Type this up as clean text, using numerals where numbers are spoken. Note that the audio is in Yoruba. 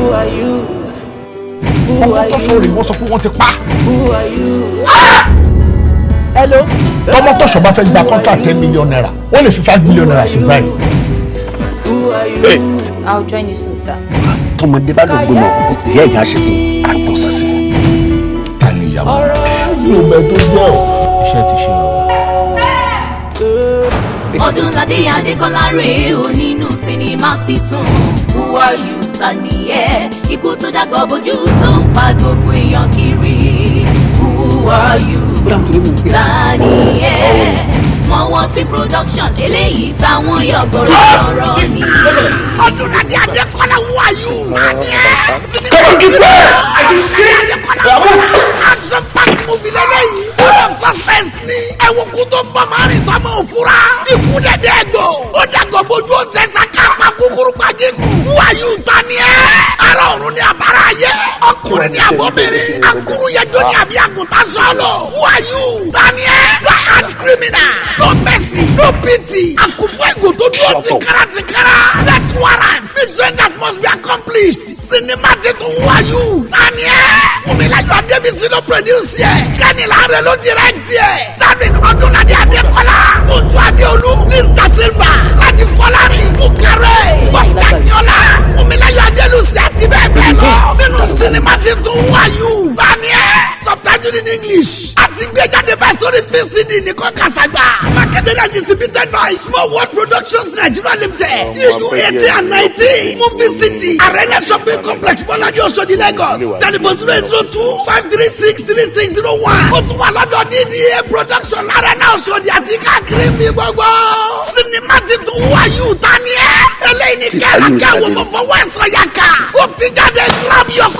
Who are you? Who are Ọmọtọ́ṣọ́ rè, wọ́n sọ pé wọ́n ti pa. Who are you? Hello. Tọmọtọ́ṣọ́ bá fẹ́ gba contract ₦10 million, wọ́n lè fi ₦5 million ṣe bribe. Who are you? I'll join you soon, sir. Tọmọdé bá lọ gbọmọ, ìyá ìyá ṣètò àgbọn sísè. Ta ni ìyàwó mi ò mẹ tó jẹ́ o. Iṣẹ́ ti ṣe o. Ọdúnládé Adékọ́lá rèé o nínú sinimá titun Who Are You? Ta ni ẹ́? Ikú tó dágọ̀ bójú tó ń pa gbogbo èèyàn kiri. Who are you? Ta ni ẹ́? Small World Film Production, eléyìí táwọn yọ̀gbọ̀rọ̀ ọ̀rọ̀ ni. Ọdúnládé Adékọ́lá, Who Are You? Tani ẹ́? Sinimá Adékọ́lá, action packed movie lélẹ́yìí. Full of suspense ni. Ẹ̀wọ̀n kú tó ń bọ̀ máa rìn tọ́mọ òfurá. Ikú dẹ̀dẹ̀ gbò. Ó dàgbọ̀ bójú, ó ń sẹ́sà kápá kúkúrú pàjẹ́kù. Who Are You? Tani ẹ́? Ara ọ̀run ni àbára ayé. Ọkùnrin ni àbọ̀bìnrin. Akuru yẹjọ́ ni àbí àgùntàn sọ̀lọ̀. Who Are You? Tani ẹ́? Die hard criminal. No mercy, no pity. Àkùfọ̀ ìgò tó dúró tìkára tìkára. Death warrant. Mission that must be accomplished. Sinimá titun Who Are You? Tani ẹ́? Fúnmiláyọ̀ Adébísí ló produce yẹ. Kẹ́ni Láre ló direct yẹ. Starring Ọdúnládé Adékọ́lá. Mọ̀tú Adéolú. Mr Silva. Láti Fọlárin. Bukare. Bọ́sẹ̀ Akínọ́lá. Fúnmiláyọ̀ Adélùsí àti bẹ́ẹ̀ bẹ́ẹ̀ lọ. Nínú sinimá titun Who Are You? Tani ẹ́? Subtitled in English. Àti gbéjáde báyìí sórí VCD nìkan kàṣàgbà. Marketed and distributed by Small World Productions Nigeria Limited. EU 18 and 19. Movie City. Arena Shopping Complex, Bọ́ládé, Oṣòdì, Lagos. Telephone 002-536-3601. Ó tún wà lọ́dọ̀ DDA Production, Arena Oṣòdì àti káàkiri mi gbogbo. Sinimá titun Who Are You? Tani ẹ́? Eléyìí ni kẹ́lá kẹ́wò, mo fọwọ́ ẹ̀ sọ̀yà ká. Ó ti jáde, grab your